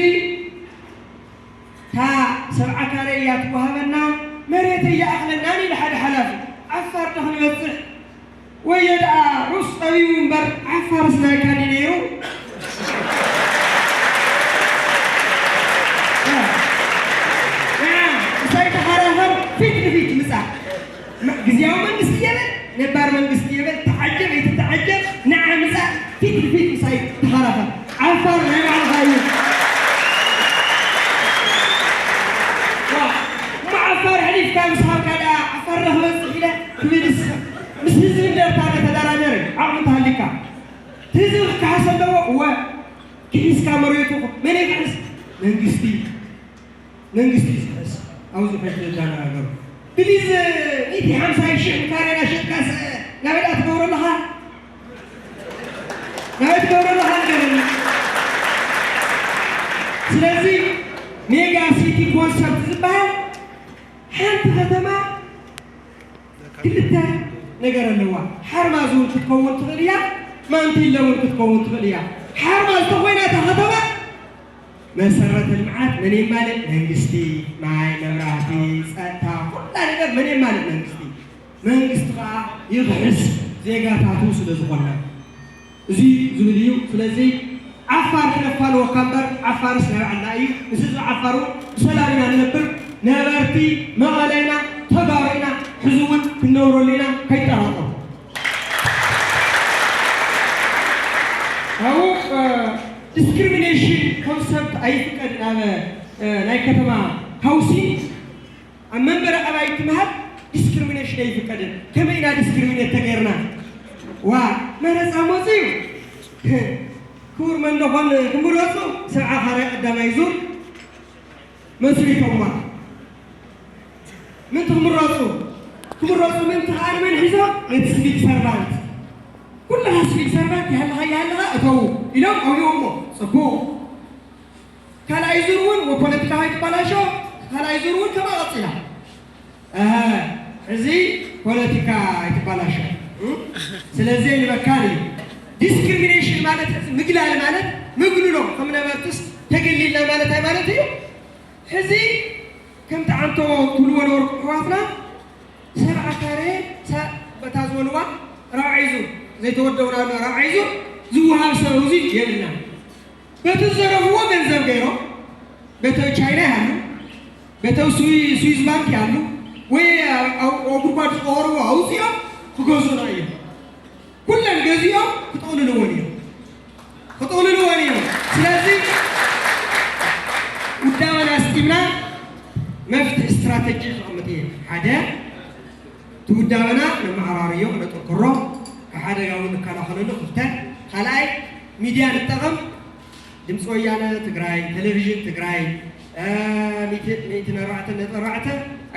እታ ሰብዓ ካሬ እያ ትወሃበና፣ መሬት እያኣኽለናን ኢሉ ሓደ ሓላፊ። ዓፋር ዶ ክንበፅሕ? ወዮ ደኣ ሩስ ጠቢቡ እምበር ዓፋርስ ናይ ካኒ ነይሩ። ንዓ ምሳይ ተኸራኸር፣ ፊት ንፊት ምፃእ። ግዝያዊ መንግስቲ የበል፣ ነባር መንግስቲ የበል፣ ተዓጀብ ኣይትተዓጀብ፣ ንዓ ምፃእ ፊት ንፊት ምሳይ ተኸራኸር። ዓፋር ናይ ባዕልኻ እዩ። ዋ፣ እሞ ዓፋር ሕሊፍካ ምስ ሃብካ ደኣ ዓፋር ዶ ክበፅሕ ኢለ ክብልስ፣ ምስ ህዝቢ እንደርታ ዶ ተደራደር ዓቕሚ እንተሃሊካ። እቲ ህዝቢ ክከሓስ ኣለዎ። እወ፣ ክሒስካ መሬቱ መን ይክሕስ? መንግስቲ። መንግስቲ እዩ ዝሕስ። ኣብዚ ኸይዱ ዘዳናገሩ። ፕሊዝ፣ ሚእቲ ሓምሳ ሽሕ ካሬና ሸጥካስ ናበይ ደኣ ትገብሮ ኣለኻ? ናበይ ትገብሮ ኣለኻ ንገረኒ። ስለዚ ሜጋ ሲቲ ኮንሰፕት ዝበሃል ሓንቲ ከተማ ክልተ ነገር ኣለዋ። ሓርማዝ እውን ክትከውን ትኽእል እያ፣ ማንቲለ እውን ክትከውን ትኽእል እያ። ሓርማዝ ተኾይና እታ ከተማ መሰረተ ልምዓት መን የማልእ? መንግስቲ። ማይ፣ መብራህቲ፣ ፀጥታ፣ ኩላ ነገር መን የማልእ? መንግስቲ። መንግስቲ ከዓ ይኽሕስ ዜጋታቱ ስለ ዝኾነ። እዚ ዝብል እዩ። ስለዚ ዓፋር ክነፋንወካ እምበር ዓፋርስ ናይ ባዕልና እዩ። ምስ ህዝቢ ዓፋር እውን ብሰላም ኢና ንነብር። ነበርቲ መቐለ ኢና፣ ተጋሩ ኢና፣ ሕዚ እውን ክንነብረሉ ኢና፣ ከይጠራጠሩ። ካብኡ ዲስክሪሚኔሽን ኮንሰፕት ኣይፍቀድን ኣብ ናይ ከተማ ሃውሲንግ ኣብ መንበሪ ኣባይቲ ምሃብ ዲስክሪሚኔሽን ኣይፍቀድን። ከመይ ኢና ዲስክሪሚኔት ተገይርና? ዋ መረፃ መፁ እዩ። ክቡር መንደኾን ክምረፁ ሰብዓ ካሬ ቀዳማይ ዙር መስሪቶማ። ምንቲ ክምረፁ ክምረፁ ምንቲ ከዓ ንመን ሒዞም? ነቲ ሲቪል ሰርቫንት። ኩልኻ ሲቪል ሰርቫንት ይሃለኻ ይሃለኻ እተዉ ኢሎም ኣውይዎሞ። ፅቡቕ። ካልኣይ ዙር እውን ፖለቲካ ከይትባላሾ ካልኣይ ዙር እውን ከማ ቀፂላ። እህ፣ እዚ ፖለቲካ ኣይትባላሾ። እም? ስለዚ ኣይንበካን እዩ። ዲስክሪሚኔሽን ማለት ሕዚ ምግላል ማለት ምግልሎ ከም ነበርትስ ተገሊልና ማለት ኣይ ማለት እዩ። ሕዚ ከምቲ ዓንቶ ትብልዎ ነበርኩም ኣሕዋትና ሰብዓ ካሬ ሳ- በታ ዝበልዋ ራብዓይ ዙር ዘይተወደብና ኣሎ ራብዓይ ዙር ዝወሃብ ሰብ እዚ የብልና። በቲ ዝዘረፍዎ ገንዘብ ገይሮም በተው ቻይና ይሃሉ በተው ስዊ- ስዊዝ ባንክ ይሃሉ ወይ ኣብ- ኣብ ኣብ ጉድጓድ ዝቀበርዎ ኣውፅኦም ክገዙና እዮም። ኩለን ገዚኦም ክጠቕልልወን እዮም። ክጠቕልልወን እዮም። ስለዚ ውዳበና ኣስጢምና መፍትሒ ስትራተጂ ክቐምጥ እየ። ሓደ እቲ ውዳበና ነመዓራርዮ ክነጠንክሮ ካብ ሓደጋ እውን ንከላኸለሉ ክልተ ካልኣይ ሚድያ ንጠቐም ድምፂ ወያነ ትግራይ ቴሌቪዥን ትግራይ ሚእቲ ነርባዕተ ነጥቢ ኣርባዕተ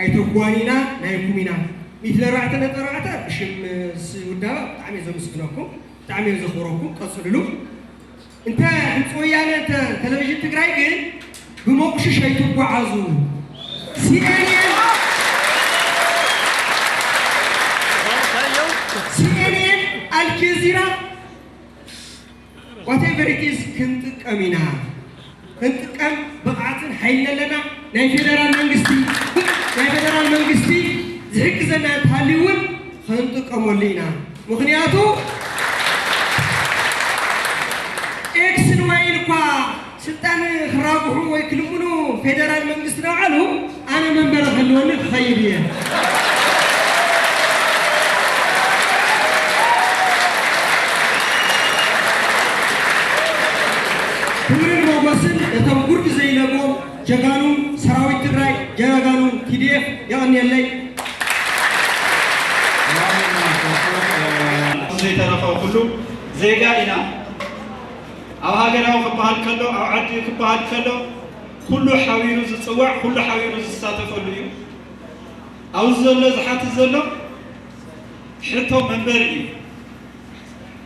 ኣይተጓኒና ናይኩም ኢና ሚእቲ ኣርባዕተ ነጥቢ ኣርባዕተ ብሽም ውዳባ ብጣዕሚ እየ ዘመስግነኩም፣ ብጣዕሚ እየ ዘኽብረኩም፣ ቀፅልሉ። እንተ ድምፂ ወያነ እንተ ቴሌቪዥን ትግራይ ግን ብመቑሽሽ ኣይትጓዓዙ። ሲኤንኤን፣ ሲኤንኤን፣ ኣልጀዚራ፣ whatever it is ክንጥቀም ኢና። ክንጥቀም ብቕዓትን ሓይልን ኣለና። ናይ ፌደራል መንግስቲ፣ ናይ ፌደራል መንግስቲ ዝሕግዘና እንተሃልዩ እውን ክንጥቀመሉ ኢና። ምኽንያቱ ኤክስን ዋይን እኳ ስልጣን ክራግሑ ወይ ክልምኑ ፌደራል መንግስቲ ናባዕሉ ኣነ መንበሪ ክህልወኒ ክኸይድ እየ። ክብርን ሞጎስን ነቶም ጉርዲ ዘይነግቦም ጀጋኑ ሰራዊት ትግራይ፣ ጀጋኑ ቲ ዲ ኤፍ። የቐንየለይ። ዘይተረፈ ኩሉ ዜጋ ኢና። ኣብ ሃገራዊ ክበሃል ከሎ፣ ኣብ ዓዲ ክበሃል ከሎ፣ ኩሉ ሓቢሩ ዝፅዋዕ፣ ኩሉ ሓቢሩ ዝሳተፈሉ እዩ። ኣብዚ ዘሎ ዝሓትት ዘሎ ሕቶ መንበሪ እዩ።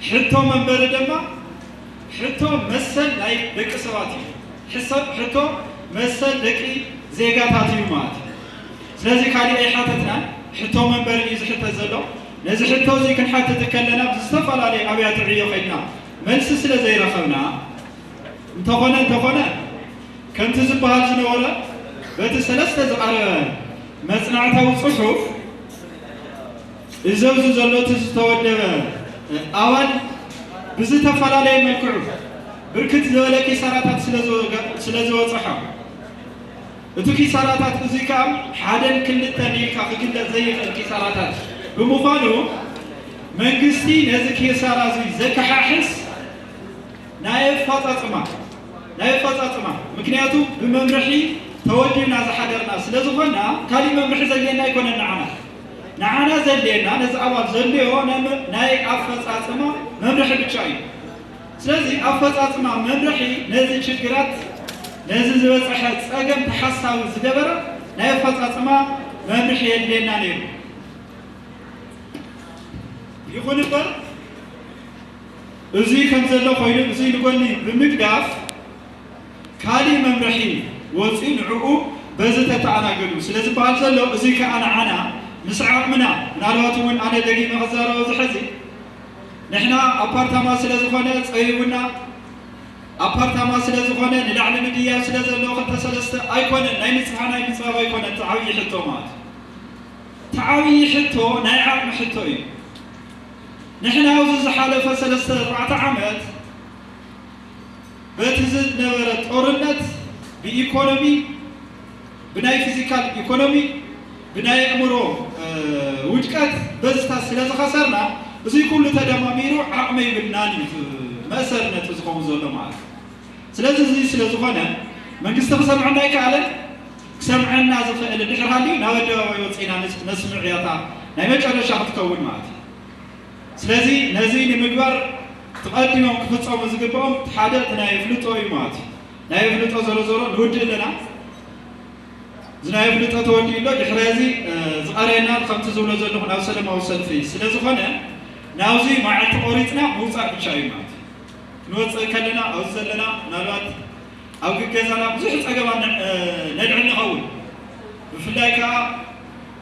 ሕቶ መንበሪ ድማ ሕቶ መሰል ናይ ደቂ ሰባት እዩ። ሕሰ-፣ ሕቶ መሰል ደቂ ዜጋታት እዩ ማለት እዩ። ስለዚ ካሊእ ኣይሓተትናን፣ ሕቶ መንበሪ እዩ ዝሕተት ዘሎ። ነዚ ሕቶ እዚ ክንሓትት ከለና ብዝተፈላለየ ኣብያተ ዕዮ ከይድና መልሲ ስለ ዘይረኸብና፣ እንተኾነ፣ እንተኾነ፣ ከምቲ ዝበሃል ዝነበረ፣ በቲ ሰለስተ ዝቐረበ መጽናዕታዊ ጽሑፍ፣ እዚ ኣብዚ ዘሎ እቲ ዝተወደበ ኣባል ብዝተፈላለየ መልክዑ ብርክት ዝበለ ኪሳራታት ስለ ዝወገ-፣ ስለ ዝበጽሖ፣ እቲ ኪሳራታት እዚ ከኣ ሓደን ክልተን ኢልካ ክግለጽ ዘይኽእል ኪሳራታት ብምዃኑ፣ መንግስቲ ነዚ ኪሳራ እዚ ዘከሓሕስ ናይ ኣፈጻጽማ፣ ናይ ኣፈጻጽማ፣ ምክንያቱ ብመምርሒ ተወዲብና ዝሓደርና ስለ ዝኾንና፣ ካሊእ መምርሒ ዘድልየና ኣይኮነን ንዓና። ንዓና ዘድልየና፣ ነዚ ኣባል ዘድልዮ ናይ መ-፣ ናይ ኣፈጻጽማ መምርሒ ብቻ እዩ። ስለዚ ኣፈጻጽማ መምርሒ ነዚ ችግራት፣ ነዚ ዝበጽሐ ጸገም ተሓሳቢ ዝገበረ ናይ ኣፈጻጽማ መምርሒ የድልየና ነይሩ። ይኹን እምበር፣ እዚ ከም ዘሎ ኮይኑ፣ እዚ ንጎኒ ብምግዳፍ፣ ካሊእ መምርሒ ወፂኡ ንዕኡ በዚ ተተኣናገዱ ስለ ዝበሃል ዘሎ፣ እዚ ከዓ ንዓና ምስ ዓቕምና፣ ምናልባት እውን ኣነ ደጊመ ክዛረቦ ዝሐዚ፣ ንሕና ኣፓርታማ ስለ ዝኾነ ጸቢቡና፣ ኣፓርታማ ስለ ዝኾነ ንላዕሊ ምድያብ ስለ ዘለዎ ክልተ ሰለስተ ኣይኮነን፣ ናይ ንፅሃ ናይ ምፅባብ ኣይኮነን፣ እቲ ዓብዪ ሕቶ ማለት እዩ። እቲ ዓብዪ ሕቶ ናይ ዓቕሚ ሕቶ እዩ። ንሕና ኣብዚ ዝሓለፈ ሰለስተ ኣርባዕተ ዓመት በቲ ዝነበረ ጦርነት ብኢኮኖሚ፣ ብናይ ፊዚካል ኢኮኖሚ፣ ብናይ ኣእምሮ፣ እ፣ ውድቀት በዝታት ስለ ዝኸሰርና፣ እዚ ኩሉ ተደማሚሩ ዓቕሚ ይብልናን እዩ እቲ መእሰሪ ነጥቢ ዝኸውን ዘሎ ማለት እዩ። ስለዚ እዚ ስለ ዝኾነ መንግስቲ ክሰምዐና ኣይከኣለን። ክሰምዐና ዝኽእል እንድሕር ሃልዩ ናብ ኣደባባይ ወፂና ነስ-፣ ነስምዕ እያ እታ ናይ መጨረሻ ክትከውን ማለት እዩ። ስለዚ ነዚ ንምግባር ተቐዲሞም ክፍፀሙ ዝግብኦም ሓደ እቲ ናይ ኣፍልጦ እዩ ማለት እዩ። ናይ ኣፍልጦ ዞሮ ዞሮ ንውድእ ኣለና። እዚ ናይ ኣፍልጦ ተወዲኡ ኣሎ። ድሕሪ እዚ፣ እ፣ ዝቐረየና ከምቲ ዝብሎ ዘለኹ ናብ ሰላማዊ ሰልፊ ስለ ዝኾነ ናብዚ መዓልቲ ቆሪፅና ምውፃእ ብቻ እዩ ማለት እዩ። ክንወፅእ ከለና ኣብዚ ዘለና ምናልባት ኣብ ገዛና ብዙሕ ፀገማት ነ-፣ እ፣ ነድዕል ንኸውን። ብፍላይ ከዓ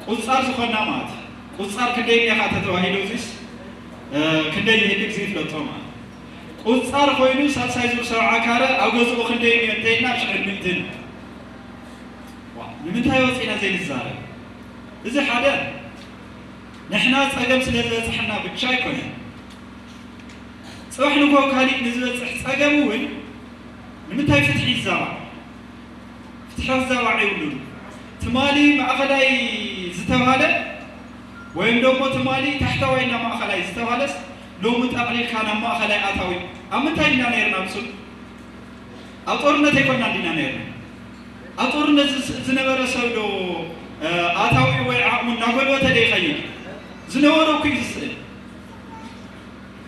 ቁፃር ዝኾንና ማለት እዩ። ቁፃር ክንደይ እኒኻ ተተባሂሉ እዚስ፣ እ፣ ክንደይ ይህልግ ዘይፍለጦ ማለት እዩ። ቁፃር ኮይኑ ሳልሳይ ዙር ሰብዓ ካረ ኣብ ገዝኡ ክንደይ እኒኦ እንተኢልና ሽሕን ሚእትን። ዋ፣ ንምንታይ ወፂና ዘይንዛረብ? እዚ ሓደ ንሕና ፀገም ስለ ዝበፅሐና ብቻ ኣይኮነን። ፅባሕ ንግሆ ካሊእ ንዝበፅሕ ፀገም እውን ንምንታይ ፍትሒ ይዛባዕ? ፍትሒ ክዛባዕ የብሉን። ትማሊ ማእኸላይ ዝተባሃለ ወይም ደግሞ ትማሊ ታሕተዋይ እና ማእኸላይ ዝተባሃለስ ሎሚ ጠቕሊልካ ናብ ማእኸላይ ኣታዊ ኣብ ምንታይ ኢና ነይርና? ብሱል ኣብ ጦርነት ኣይኮንና እንዲና ነይርና። ኣብ ጦርነት ዝስ-፣ ዝነበረ ሰብ ዶ፣ እ፣ ኣታዊ ወይ ዓቕሙ እናጎልበተ ዶ ይኸይድ? ዝነበረ እኮ እዩ ዝስእል።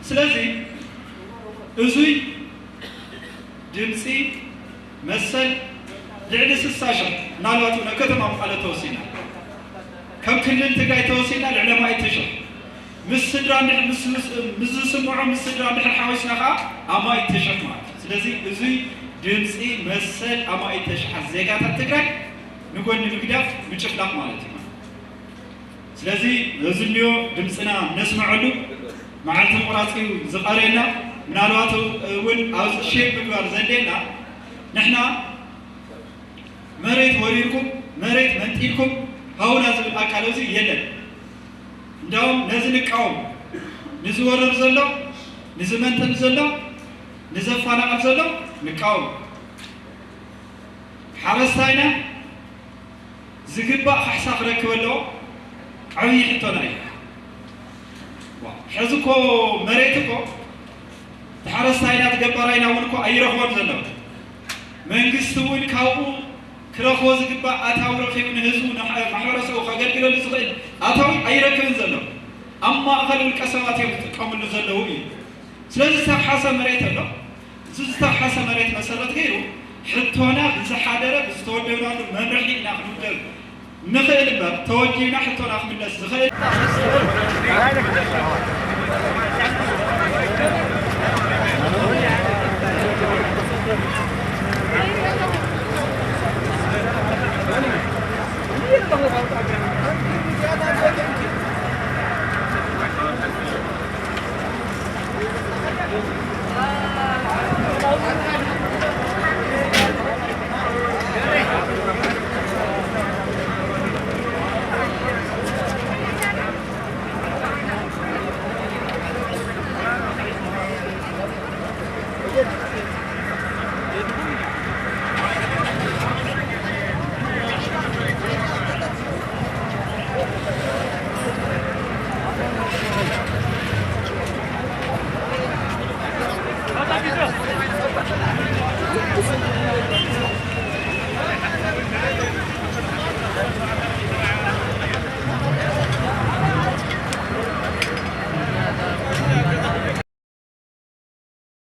ስለዚ እዙይ ድምፂ መሰል ልዕሊ ስሳ ሽሕ ምናልባት እውን ኣብ ከተማ መቐለ ተወሲና። ካብ ክልል ትግራይ ተወሲድና ልዕሊ ኣማኢት ሽሕ ምስ ስድራ እንድሕር ምስ ምስ ዝስምዖ ምስ ስድራ እንድሕር ሓዊስና ከዓ ኣማኢት ሽሕ ማለት እዩ። ስለዚ እዙይ ድምፂ መሰል ኣማኢት ሽሓት ዜጋታት ትግራይ ንጎኒ ምግዳፍ ምጭፍላቕ ማለት እዩ። ስለዚ ነዚ እንዮ ድምፅና ነስምዐሉ መዓልቲ ምቑራፅ እዩ ዝቐርየና። ምናልባት እውን ኣብዚ ሼር ምግባር ዘድልየና ንሕና መሬት ወሪርኩም መሬት መንጢልኩም ሃውና ዝብል ኣካል እዚ የለን። እንዳውም ነዚ ንቃወም፣ ንዝወርር ዘሎ፣ ንዝመንጥል ዘሎ፣ ንዘፋናቕል ዘሎ ንቃወም። ሓረስታይና ዝግባእ ካሕሳ ክረክብ ኣለዎ። ዓብዪ ሕቶና እዩ። ሕዚ እኮ መሬት እኮ ተሓረስታይና ትገባራይና እውን እኮ ኣይረኽቦን ዘሎ። መንግስቲ እውን ካብኡ ክረኽቦ ዝግባእ ኣታዊ ረኺቡ ንህዝቡ ንሓ- ማሕበረሰቡ ከገልግለሉ ዝኽእል ኣታዊ ኣይረክብን ዘሎ። ኣብ ማእኸል ውልቀ ሰባት እዮም ዝጥቀምሉ ዘለዉ እዩ። ስለዚ ዝተሓሰ መሬት ኣሎ። እዚ ዝተሓሰ መሬት መሰረት ገይሩ ሕቶና ብዝሓደረ ብዝተወደብናሉ መምርሒ ኢና ክንውደብ ንኽእል እምበር ተወዲብና ሕቶና ክምለስ ዝኽእል